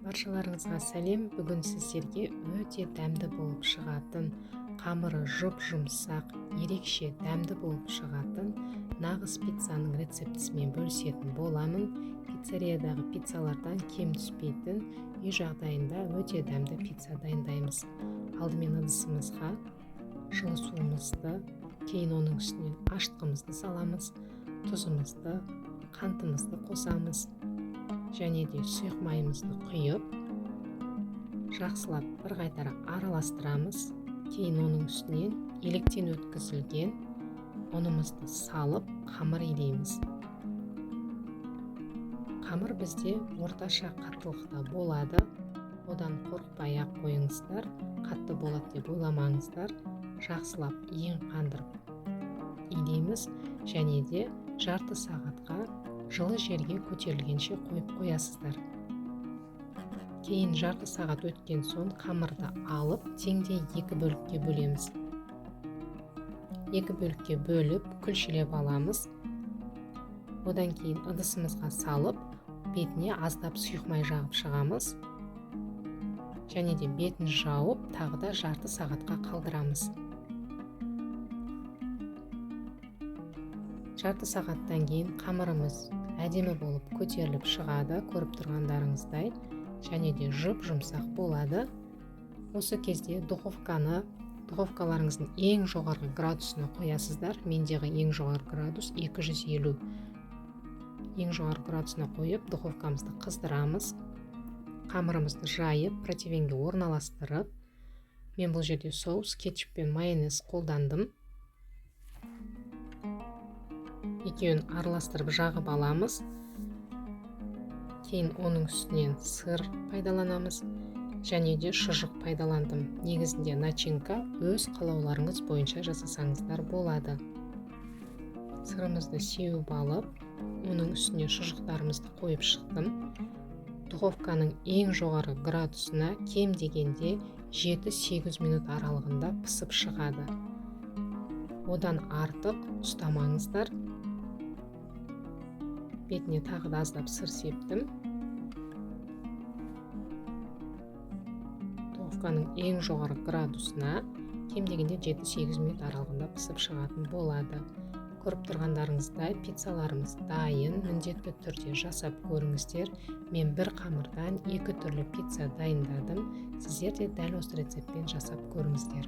Баршаларыңызға сәлем. Бүгін сіздерге өте дәмді болып шығатын, қамыры жұп-жұмсақ, ерекше дәмді болып шығатын нағыз пиццаның рецептісімен бөлісетін боламын. Пиццериядағы пиццалардан кем түспейтін үй жағдайында өте дәмді пицца дайындаймыз. Алдымен ыдысымызға жылы суымызды, кейін оның үстінен ашытқымызды саламыз, тұзымызды, қантымызды қосамыз және де сұйық майымызды құйып, жақсылап бір қайтара араластырамыз. Кейін оның үстінен електен өткізілген ұнымызды салып, қамыр илейміз. Қамыр бізде орташа қаттылықта болады. Одан қорықпай-ақ қойыңыздар, қатты болады деп ойламаңыздар. Жақсылап ең қандырып илейміз және де жарты сағатқа жылы жерге көтерілгенше қойып қоясыздар. Кейін жарты сағат өткен соң қамырды алып, теңдей екі бөлікке бөлеміз. Екі бөлікке бөліп, күлшелеп аламыз. Одан кейін ыдысымызға салып, бетіне аздап сұйық май жағып шығамыз. Және де бетін жауып, тағы да жарты сағатқа қалдырамыз. Жарты сағаттан кейін қамырымыз әдемі болып көтеріліп шығады, көріп тұрғандарыңыздай, және де жұп-жұмсақ болады. Осы кезде духовкаларыңыздың ең жоғарғы градусына қоясыздар. Мендегі ең жоғарғы градус 250. Ең жоғарғы градусына қойып, духовкамызды қыздырамыз. Қамырымызды жайып, противенге орналастырып, мен бұл жерде соус, кетчуп пен майонез қолдандым. Екеуін араластырып жағып аламыз. Кейін оның үстінен сыр пайдаланамыз және де шұжық пайдаландым. Негізінде начинка өз қалауларыңыз бойынша жасасаңыздар болады. Сырымызды сеуіп алып, оның үстіне шұжықтарымызды қойып шықтым. Духовканың ең жоғары градусына кем дегенде 7-8 минут аралығында пысып шығады. Одан артық ұстамаңыздар. Бетіне тағы да аздап сыр септім. Духовканың ең жоғары градусына кем дегенде 7-8 минут аралығында пысып шығатын болады. Көріп тұрғандарыңыздай пиццаларымыз дайын. Міндетті түрде жасап көріңіздер. Мен бір қамырдан екі түрлі пицца дайындадым. Сіздер де дәл осы рецептпен жасап көріңіздер.